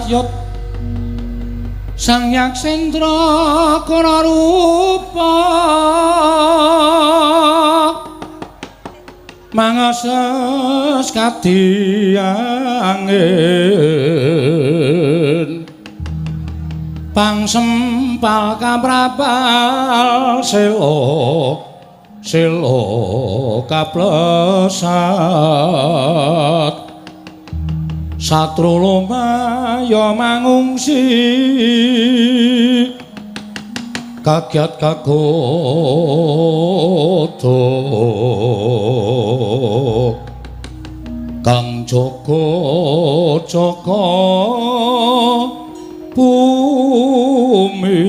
prayot Sang Yaksendra kara rupa mangases kadiangin pangsempal kaprapal sela sela kaplesat satru lumaya mangungsi kagiat kagodha kang jaga jaga bumi.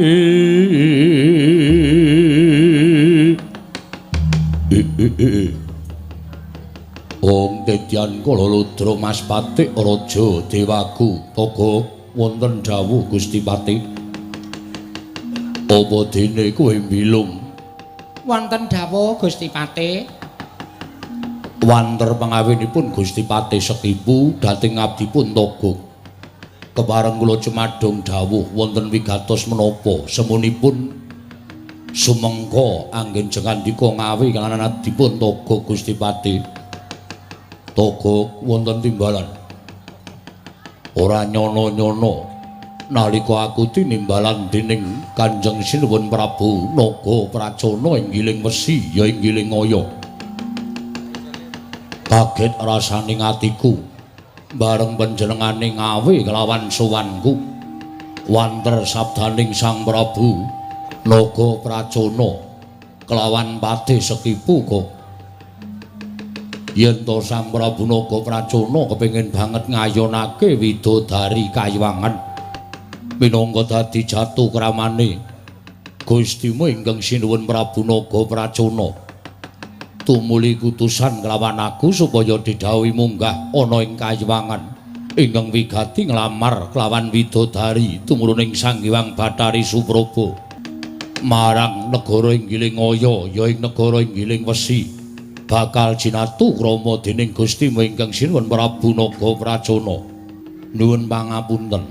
Om Dedyan Kala Ludra Mas Patik Raja Dewaku Togok wonten dawuh Gusti Patih. Apa dene kowe mbilung? Wonten dawuh Gusti Patih. Wanter pangawinipun Gusti Patih Sekipu dhateng abdipun Togok. Kepareng kula cumadung dawuh wonten wigatos menapa semunipun sumengko anggen jengandika ngawi kalawan abdipun Togok Gusti Patih. Togok wonten timbalan. Ora nyono-nyono nalika aku tinimbalan dening Kanjeng Sinuwun Prabu Naga Pracona ing Giling Wesi ya ing Giling Aya. Kaget rasane atiku bareng panjenengane ngawe kelawan sowanku. Wanter sabdaning Sang Prabu Naga Pracona kelawan Patih Sekipu kok yen to Sang Prabu Naga Pracona kepengin banget ngayonake widodari kaywangan minangka dadi jatuh kramane Gustimu ingkang sinuwun Prabu Naga Pracona tumuli kutusan kelawan aku supaya didhawuhi munggah ana ing kaywangan ingkang wigati nglamar kelawan widodari tumuruning Sang Hyang Bathari Supraba marang negara ing Giling Aya ya ing negara ing Giling Wesi bakal jinatu krama dening Gustimu ingkang sinuwun Prabu Naga Pracona. Nuwun pangapunten.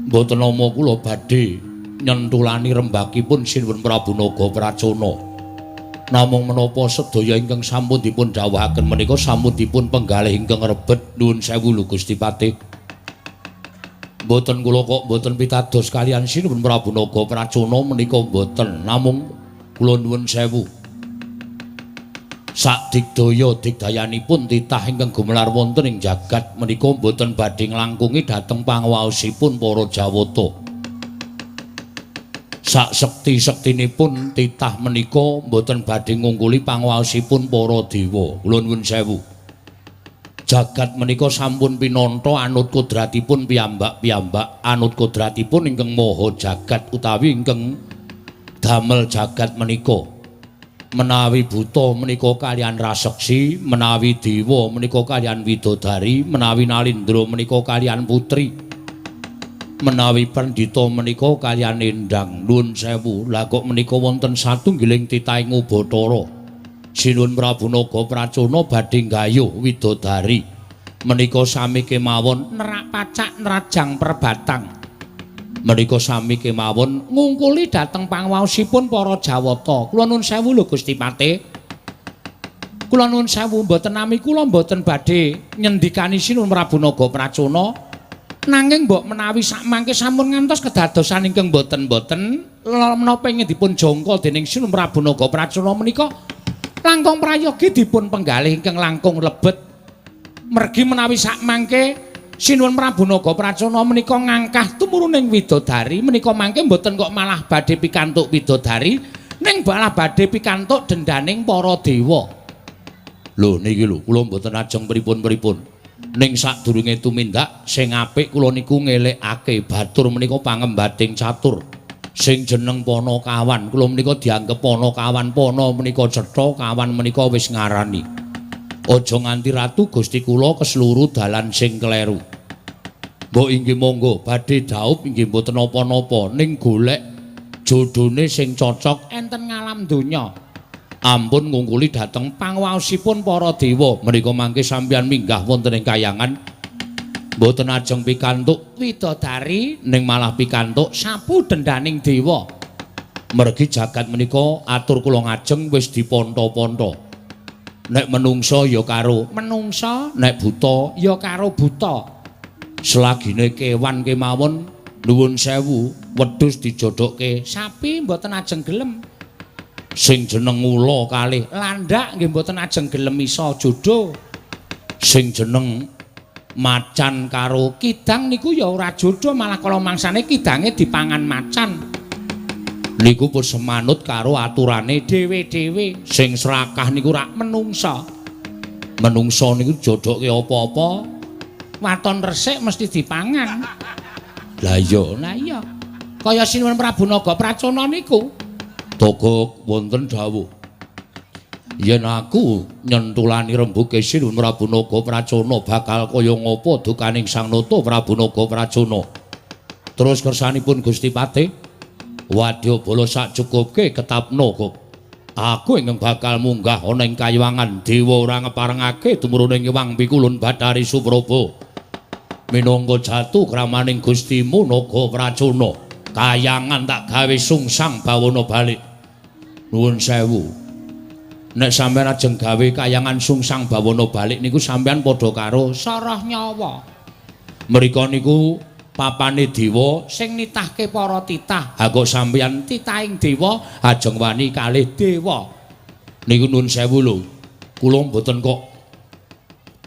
Mboten nama kula badhe nyentulani rembakipun sinuwun Prabu Naga Pracona. Namung menapa sedaya ingkang sampun dipun dhawuhaken menika sampun dipun penggalih ingkang rebet. Nuwun sewu lho Gusti Patih. Mboten kula kok mboten pitados kaliyan sinuwun Prabu Naga Pracona menika mboten. Namung kula nuwun sewu. Sakdigdaya digdayanipun titah ingkang gumelar wonten ing jagat menika mboten badhe nglangkungi dhateng panguwaosipun para Jawata. Sak sekti-sektinipun titah menika mboten badhe ngungkuli panguwaosipun para dewa. Kula nuwun sewu. Jagat menika sampun pinantha anut kodratipun piyambak-piyambak, anut kodratipun ingkang maha jagat utawi ingkang damel jagat menika. Menawi buta menika kaliyan raseksi, menawi dewa menika kaliyan widodari, menawi nalindra menika kaliyan putri, menawi pandhita menika kaliyan endang. Nuwun sewu, lha kok menika wonten satunggiling titahing Ubathara. Sinuwun Prabu Naga Pracona badhe nggayuh widodari menika sami kemawon nerak pacak nerajang perbatang. Menika sami kemawon ngungkuli dhateng panguwaosipun para Jawata. Kula nuwun sewu lho Gusti Patih. Kula nuwun sewu mboten nami kula mboten badhe nyendikani Sinuwun Prabu Naga Pracona. Nanging mbok menawi sakmangke sampun ngantos kedadosan ingkang mboten-mboten menapa ingkang dipun jangka dening Sinuwun Prabu Naga Pracona menika langkung prayogi dipun penggalih ingkang langkung lebet. Mergi menawi sakmangke Sinuwun Prabu Naga Pracona menika ngangkah tumuruning widodari menika mangke mboten kok malah badhe pikantuk widodari ning malah badhe pikantuk dendaning para dewa. Lho niki lho kula mboten ajeng pripun-pripun. Ning sadurunge tumindak sing apik kula niku ngelekake batur menika pangembating catur. Sing jeneng Panakawan kula menika dianggep Panakawan, pana menika cetha, kawan menika wis ngarani. Aja nganti ratu Gusti kula kesluru dalan sing kleru. Mbok inggih monggo badhe dhaup inggih mboten napa-napa ning golek jodhone sing cocok enten ngalam donya. Ampun ngungkuli dhateng panguwaosipun para dewa. Menika mangke sampeyan minggah wonten ing kayangan. Mboten ajeng pikantuk widodari ning malah pikantuk sapu dendaning dewa. Mergi jagat menika atur kula ngajeng wis diponto-ponto. Nek menungsa ya karo menungsa, nek buta ya karo buta. Selagine kewan kemawon nuwun sewu wedhus dijodokke sapi mboten ajeng gelem. Sing jeneng ula kalih landak nggih mboten ajeng gelem iso jodoh. Sing jeneng macan karo kidang niku ya ora jodoh, malah kala mangsane kidange dipangan macan. Niku pun semanut karo aturane dhewe-dhewe. Sing serakah niku rak menungsa. Menungsa niku jodokke apa-apa, waton resik mesti dipangan. Lah iya, lah iya. Kaya Sinuwun Prabu Naga Pracona niku. Togok wonten dawuh. Yen aku nyentulani rembuke Sinuwun Prabu Naga Pracona bakal kaya ngapa dukaning Sang Nata Prabu Naga Pracona. Terus kersanipun Gusti Patih, wadyabala sak cukupke ketapno kok. Aku ingkang bakal munggah ana ing kayiwangan dewa ora ngeparengake tumurune Hyang Pikulun Bathari Supraba. Minangka jatuh kramaning Gustimu Naga Pracona, kayangan tak gawe sungsang bawana balik. Nuwun sewu. Nek sampeyan ajeng gawe kayangan sungsang bawana balik niku sampeyan padha karo soroh nyawa. Mriko niku papane dewa sing nitahke para titah. Ha kok sampeyan titahing dewa ajeng wani kalih dewa. Niku nuwun sewu lho. Kula mboten kok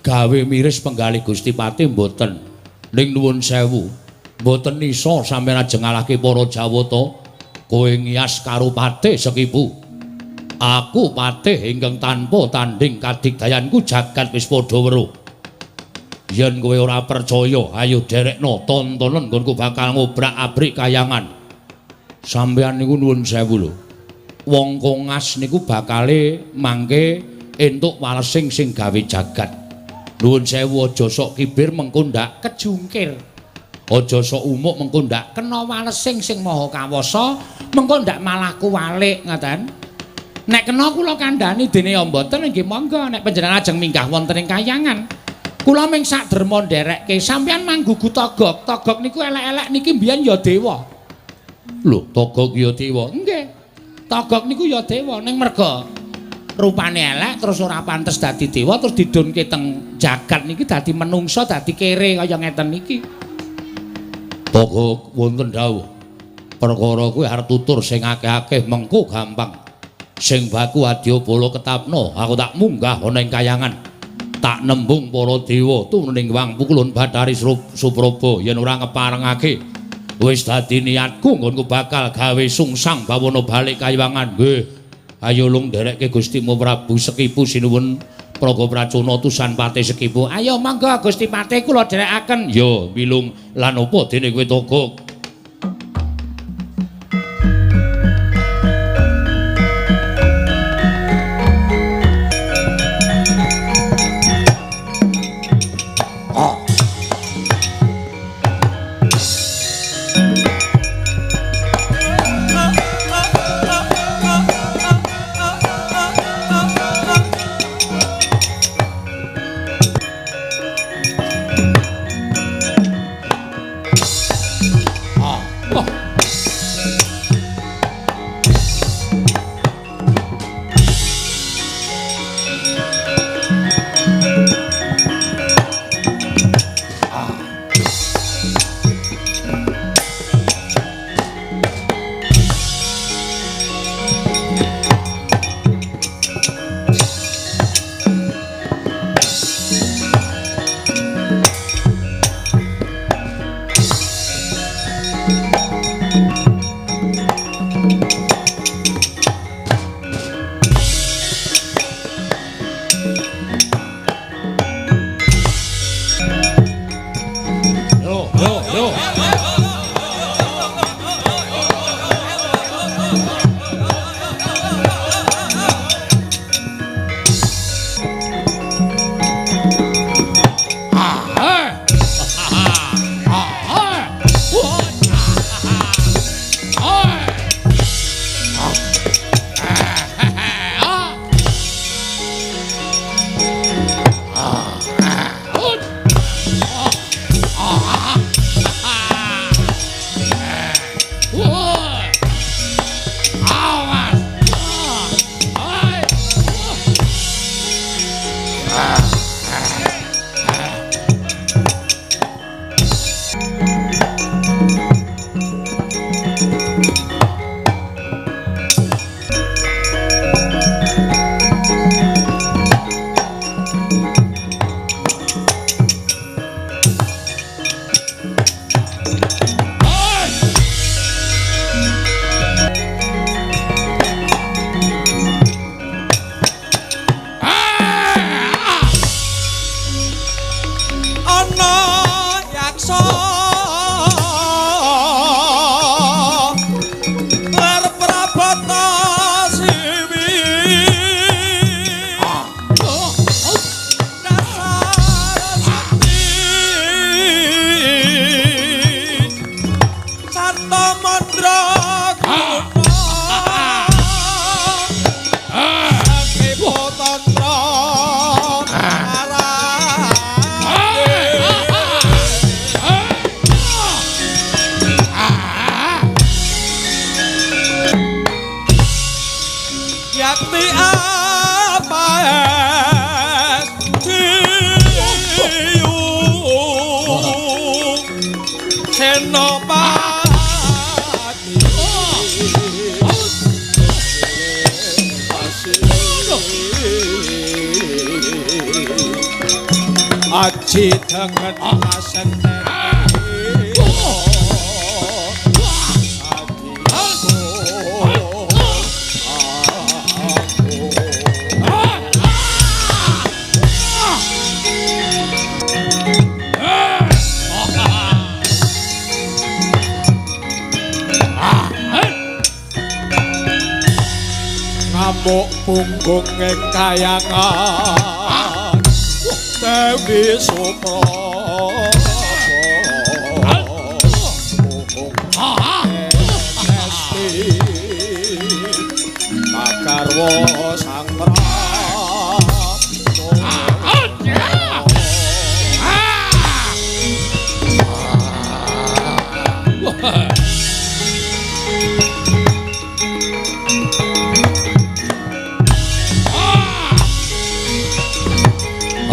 gawe miris penggalih Gusti Patih mboten. Ning nuwun sewu, mboten iso sampeyan ajeng ngalahke para Jawata. Kowe ngiyas karo Patih Sekipu. Aku patih ingkang tanpa tanding kadigdayanku jagat wis padha weruh. Yen kowe ora percaya, ayo derekno tontonen nggonku bakal ngobrak-abrik kayangan. Sampeyan niku nuwun sewu lho. Wong kongas niku bakale mangke entuk walesing sing gawe jagat. Nuwun sewu aja sok kibir mengko ndak kejungkir. Aja sok umuk mengko ndak kena walesing sing maha kawasa, mengko ndak malah kuwalik ngoten. Nek kena kula kandhani dene ya mboten nggih monggo nek panjenengan ajeng minggah wonten ing kayangan. Kula ming sak derma nderekke sampeyan manggugu togok. Togok niku elek-elek niki mbiyen ya dewa. Lho, togok ya dewa? Nggih. Togok niku ya dewa ning merga rupane elek terus ora pantes dadi dewa terus didunke teng jagat niki dadi menungsa dadi kere kaya ngeten niki. Togok wonten dawuh. Perkara kuwi arep tutur sing akeh-akeh mengko gampang. Sing baku adyabala ketapno, aku tak munggah ana ing kayangan. Tak nembung para dewa tumrap Wang Pukulun Bathari Supraba yen ora ngeparengake. Wis dadi niatku nggonku bakal gawe sungsang bawana balik kayiwangan. Nggih. Ayo lung nderekke Gustimu Prabu Sekipu sinuwun Praga Pracona utusan Patih Sekipu. Ayo monggo Gusti Patih kula dherekaken. Ya, milung lan apa dene kowe togok? Yakti apa Senopati Aji dengan asen ngamuk punggung ing kayangan Dewi Supraba Esti kagarwa sang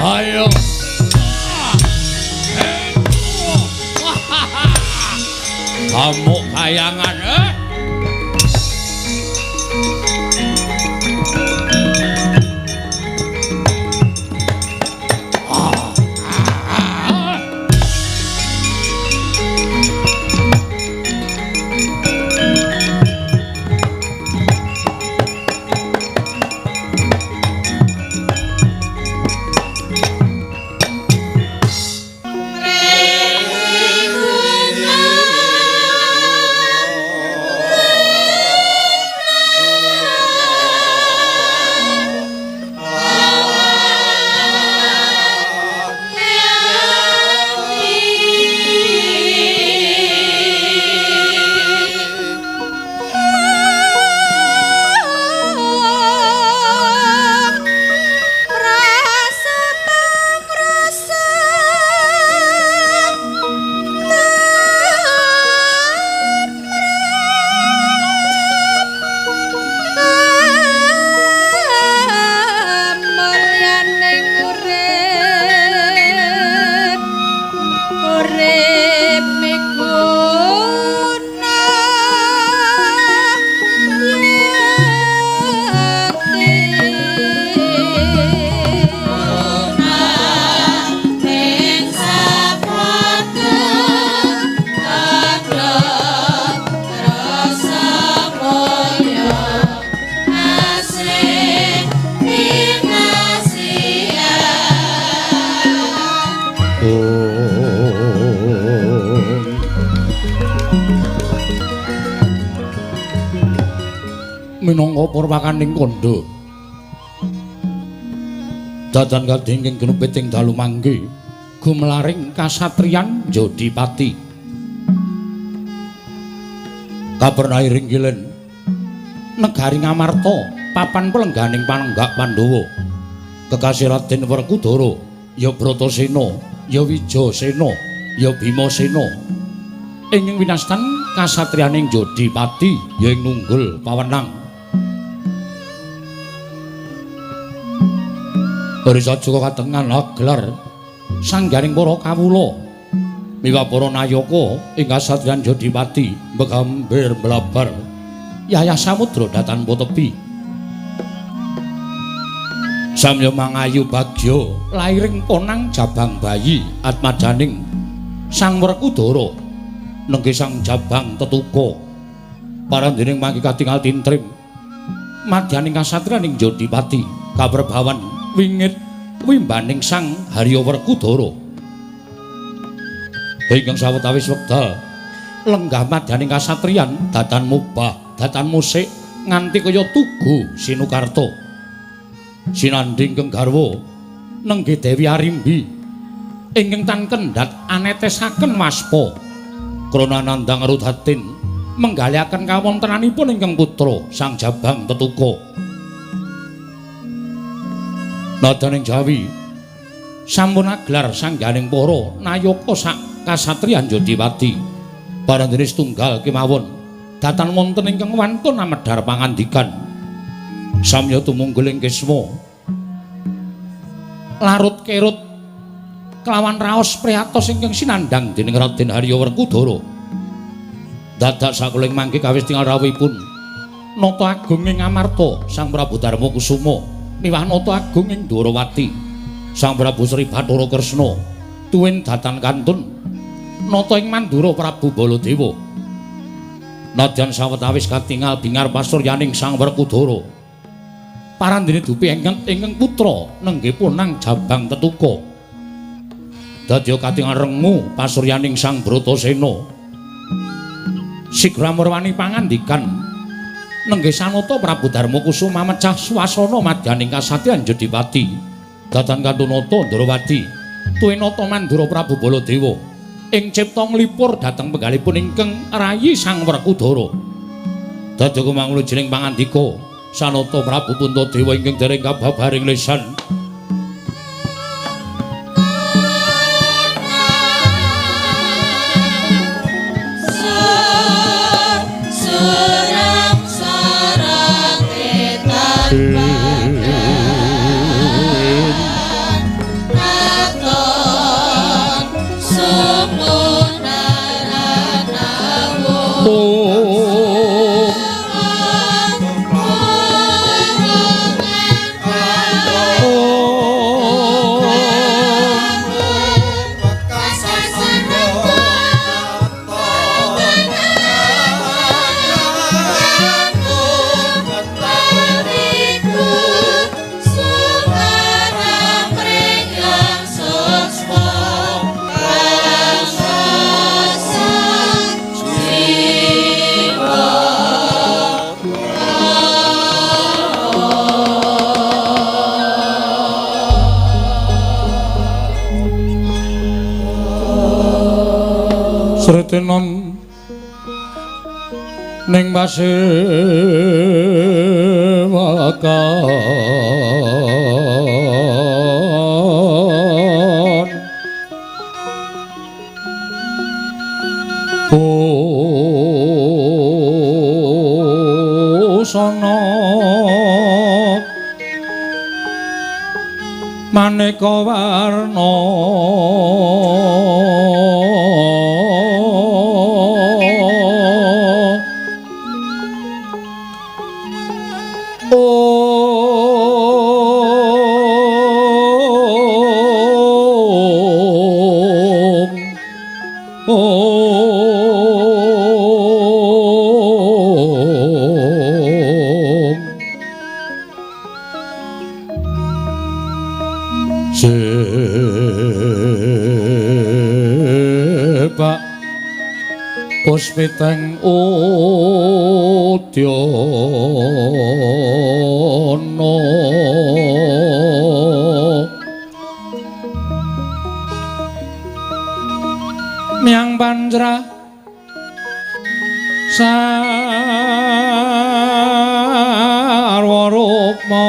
Ayo. Amuk kayangan eh? Minangka purwakaning kandha dadan kadhingking genupiting dalu mangke gumlaring kasatriyan Jodipati kapernahiring kilen negari Ngamarta papan pelengganing panenggak Pandhawa kekasih Raden Werkudara ya Bratasena ya Wijasena ya Bimasena ing winastan kasatriyaning Jodipati ya ing nunggul pawenang. Risajuka katengan gelar sanggaring para kawula miwa para nayaka ing kasatriyan Jodipati begambir mlabar yayah samudra datan tepi samya mangayu bagya lairing ponang jabang bayi atmajaning Sang Werkudara nenggih sang jabang tetuka parandening mangke katingal tintrim madyaning kasatriyaning Jodipati kaprebawan wingit wimbaning Sang Harya Werkudara ingkang sawetawis wekdal lenggah madyaning kasatriyan datan mubah datan musik nganti kaya tugu sinukarta sinandhing keng garwa nenggih Dewi Arimbi ingkang tan kendhat anetesaken waspa krana nandhang rudatin menggalihaken kawontenanipun ingkang putra Sang Jabang Tetuka. Nadaning Jawi sampun aglar sangganing para nayaka sak kasatriyan Jodipati parandene setunggal kemawon datan wonten ingkang wantun amedhar pangandikan Samya tumunggul ing kisma. Larut kerut kelawan raos prihatos ingkang sinandhang dening Raden Harya Werkudara. Dadak sakuling mangke kawis tingal rawuhipun Nata Agung ing Amarta Sang Prabu Darma Kusuma miwah Nata Agung ing Dwarawati Sang Prabu Sri Bathara Kresna tuwin datan kantun nata ing Mandura Prabu Baladewa. Nadyan sawetawis katingal bingar pasuryaning Sang Werkudara, parandene dupi ingkang putra nenggih punang jabang tetuka. Dadya katingal rengu pasuryaning Sang Bratasena. Sigra murwani pangandikan nenggih sanata Prabu Darma Kusuma mecah swasana madyaning kasatyan Jodipati. Datan kantun nata Ndrawati tuwin nata Mandura Prabu Baladewa ing cipta nglipur dhateng penggalipun ingkang rayi Sang Werkudara. Dadya kumanglujining pangandika sanata Prabu Puntadewa ingkang dereng kababaring lesan. Sretenon ning pasewakan busana maneka warna puspiteng udyana miang panjra sarwa rukma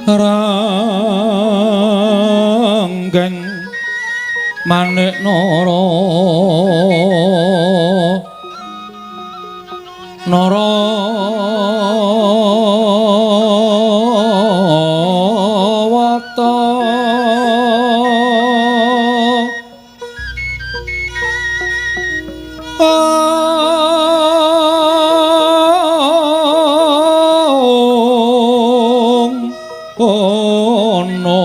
ranggeng manik nara nara wata ong ana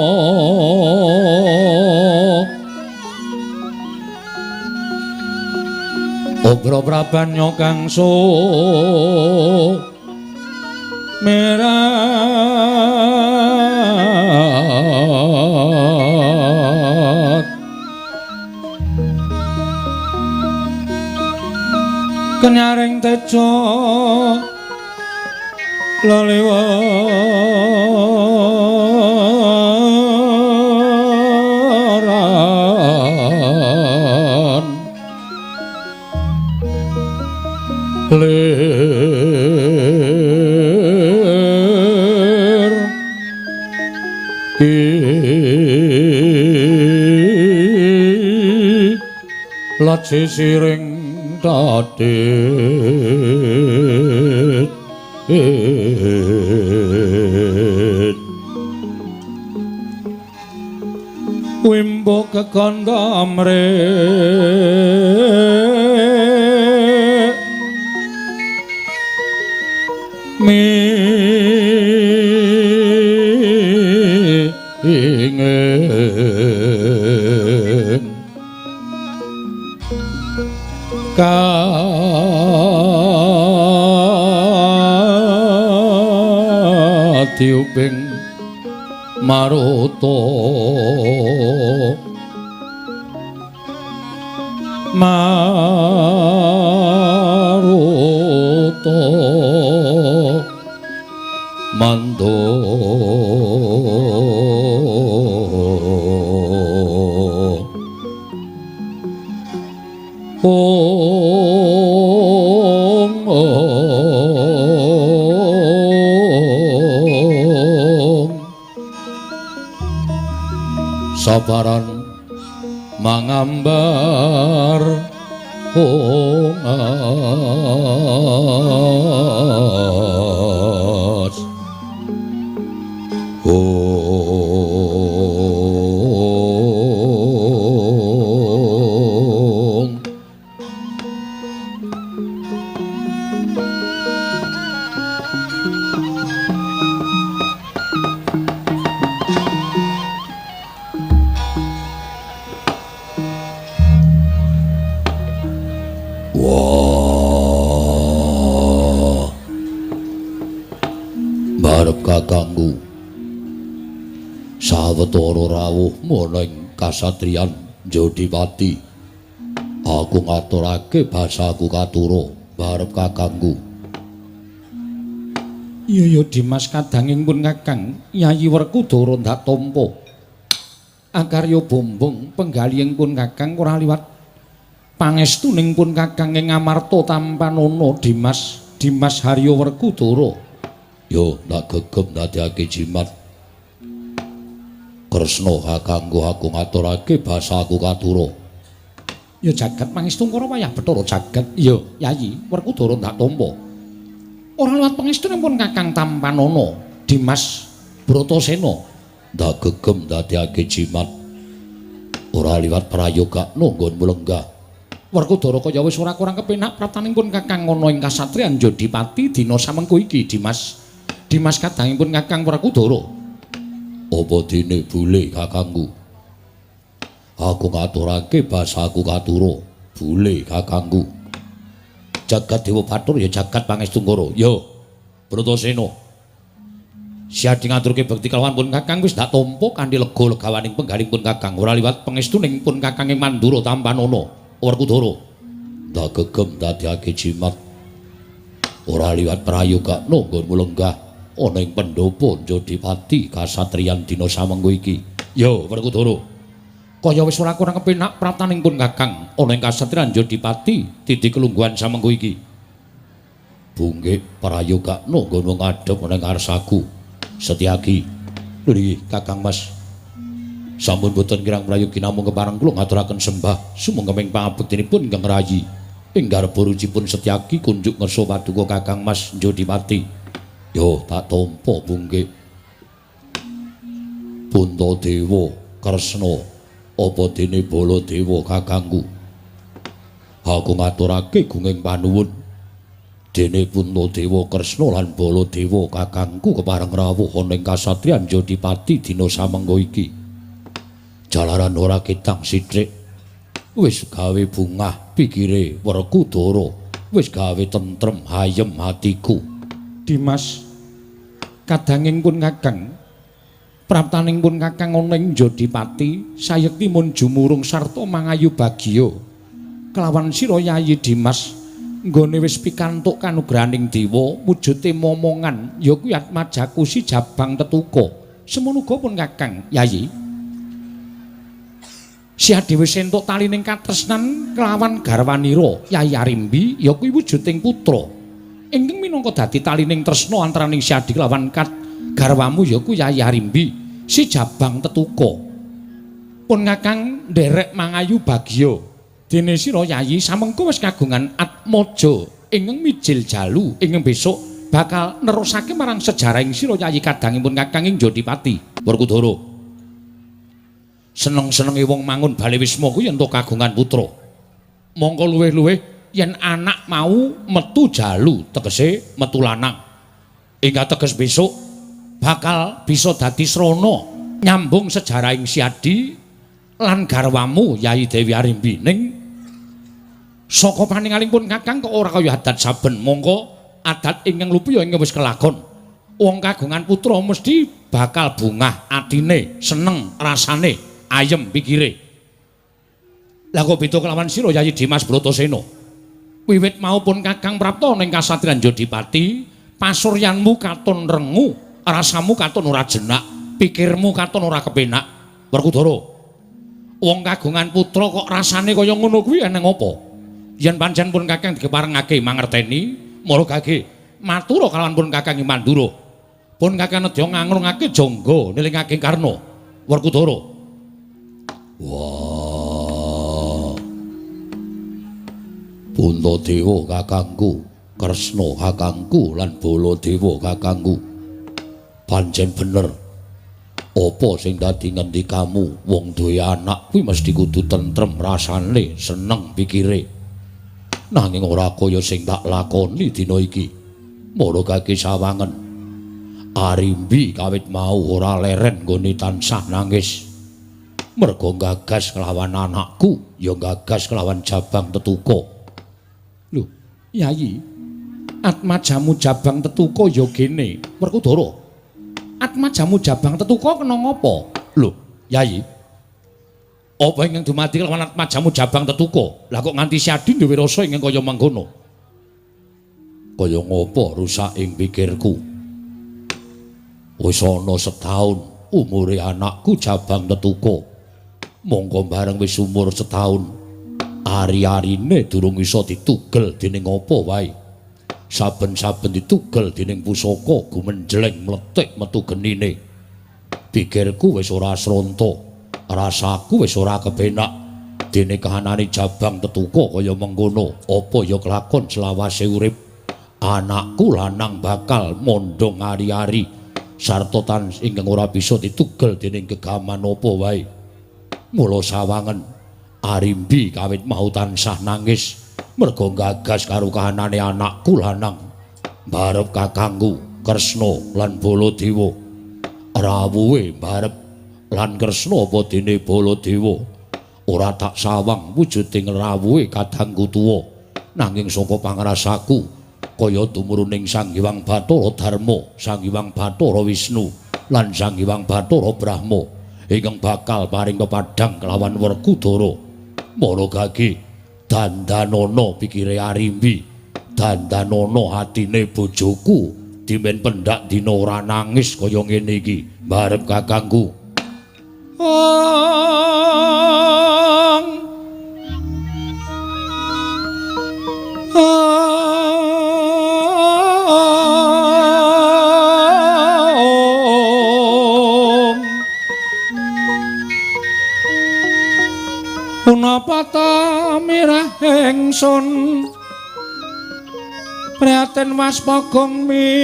Obra prabanya kang merah kenyaring tejo lelewaran lir ki laci siring tatit Wimbo kekandha amre mingen katiuping maruta maruta mando ong ong sabaran mangambar hongas ong Wah, barep kakangku sawetara rawuh ana kasatriyan Jodipati. Aku ngaturake basaku katura barep kakangku. Iya ya Dimas kadanging pun Kakang Yayi Werkudara ndak tampa. Akarya bombong penggalihing pun Kakang ora liwat pangestuning pun Kakang ing amarta tampanana Dimas Dimas Harya Werkudara. Yo ndak gegem ndadekake jimat. Kresna kakangku aku ngaturake basaku katura. Ya jagat pangestu karo wayah Bathara jagat. Iya Yayi Werkudara ndak tampa. Ora liwat pangestuning pun Kakang tampanana Dimas Bratasena. Ndak gegem ndadekake jimat. Ora liwat prayogakno nggonmu lenggah. Werkudara kaya wis ora kurang kepenak praptaning pun Kakang ana ing kasatriyan Jodipati dina samengko iki Dimas. Dimas kadanging pun Kakang Werkudara. Apa dene bule kakangku? Aku ngaturake basaku katura, bule kakangku. Jagat Dewa Bathara ya jagat pangestu Kara. Yo, Bratasena. Siadi ngaturke bekti kelawan pun Kakang wis ndak tampa kanthi lega legawaning penggaling pun Kakang ora liwat pangestuning pun Kakang ing Mandura tampanana. Werkudara. Ndak gegem ndadekake jimat. Ora liwat prayogakno nggonmu lenggah ana ing pendopo Jodipati kasatriyan dina samengko iki. Yo Werkudara. Kaya wis ora kurang kepenak praptaning pun Kakang ana ing kasatriyan Jodipati titi kelungguhan samengko iki. Bunggik prayogakno nggonmu ngadhep ana ing ngarsaku. Setyaki. Lho Kakang Mas. Sampun boten kirang prayogi namung kepareng kula ngaturaken sembah sumangga pangabektinipun ingkang rayi. Ing garba rucipun Setyaki kunjuk ngersa paduka Kakang Mas Jodipati. Yo tak tampa bunggik. Puntadewa Kresna apa dene Baladewa kakangku? Aku ngaturake gunging panuwun. Dene Puntadewa Kresna lan Baladewa kakangku kepareng rawuh ana ing kasatriyan Jodipati dina samengko iki. Jalaran ora ketang sithik wis gawe bungah pikire Werkudara, wis gawe tentrem hayem hatiku. Dimas kadanging pun Kakang praptaning pun Kakang ana ing Jodipati sayekti mun jumurung sarta mangayu bagya kelawan sira Yayi Dimas nggone wis pikantuk kanugrahaning dewa wujude momongan ya kuwi Atmajaku si Jabang Tetuka. Semono uga pun Kakang Yayi Siadi wis entuk talining katresnan kelawan garwanira Yayi Arimbi ya kuwi wujuding putra ingkang minangka dadi talining tresna antaraning Siadi kelawan kat garwamu ya kuwi Yayi Arimbi si Jabang Tetuka. Pun Kakang nderek mangayu bagya. Dene sira Yayi samengko wis kagungan atmaja ingkang mijil jalu ingkang besok bakal nerusake marang sejarahing sira Yayi kadangipun Kakang ing Jodipati. Werkudara. Seneng-senenge wong mangun bale wisma kuwi yen kagungan putra. Mongko luwih-luwih yen anak mau metu jalu, tegese metu lanang. Ingkang teges besok bakal bisa dadi srana nyambung sejarahing Siadi lan garwamu Yayi Dewi Arimbi. Ning saka paningalipun Kakang kok ora kaya adat saben, mongko adat ingkang lupi ya ingkang wis kelakon. Wong kagungan putra mesti bakal bungah atine, seneng rasane, ayem pikire. Lah kok beda kelawan sira Yayi Dimas Bratasena. Wiwit maupun Kakang prapta ning kasatriyan Jodipati, pasuryanmu katon rengu, rasamu katon ora jenak, pikirmu katon ora kepenak. Werkudara, wong kagungan putra kok rasane kaya ngono kuwi eneng apa? Yen pancen pun Kakang dikeparengake mangerteni, mara gage matura kalawan pun Kakang Mandura. Pun Kakang nedya ngangrungake jangga nilingake Karna. Werkudara. Wah. Puntadewa kakangku, Kresna kakangku lan Baladewa kakangku. Pancen bener. Apa sing dadi ngendikamu wong duwe anak kuwi mesti kudu tentrem rasane, seneng pikire. Nanging ora kaya sing tak lakoni dina iki. Mara kaki sawangen. Arimbi kawit mau ora leren nggone tansah nangis. Mergo gagas kelawan anakku, ya gagas kelawan Jabang Tetuka. Lho, Yayi, atmajamu Jabang Tetuka ya gene. Werkudara. Atmajamu Jabang Tetuka kena ngapa? Lho, Yayi. Apa ingkang dumadi kelawan atmajamu Jabang Tetuka? Lah kok nganti Siadi duwe rasa ingkang kaya mangkono? Kaya ngapa rusak ing pikirku? Wis ana setahun umure anakku Jabang Tetuka. Mongko bareng wis umur setahun, ari-arine durung iso ditugel dening apa wae. Saben-saben ditugel dening pusaka gumenjleng mlethik metu genine. Pikirku wis ora sronta, rasaku wis ora kepenak. Dene kahanane Jabang Tetuka kaya mengkono, apa ya kelakon selawase urip. Anakku lanang bakal mondhong ari-ari sarta tan ingkang ora bisa ditugel dening gegaman apa wae. Mula sawangen Arimbi kawit mau tansah nangis mergo gagas karo kahanane anakku lanang. Barep kakangku Kresna lan Baladewa. Rawuhe barep lan Kresna apa dene Baladewa. Ora tak sawang wujuding rawuhe kadangku tuwa. Nanging saka pangrasaku kaya tumuruning Sang Hyang Bathara Darma, Sang Hyang Bathara Wisnu lan Sang Hyang Bathara Brahma ingkang bakal paring pepadhang kelawan Werkudara. Mara gage dandanana pikire Arimbi, dandanana atine bojoku, dimen pendak dina ora nangis kaya ngene iki barep kakangku. Punapa ta mirah ingsun prihatin waspagong mijil.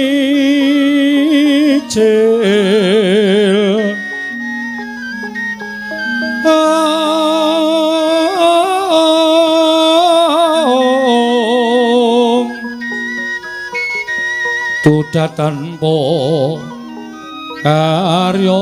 Duda tanpa karya.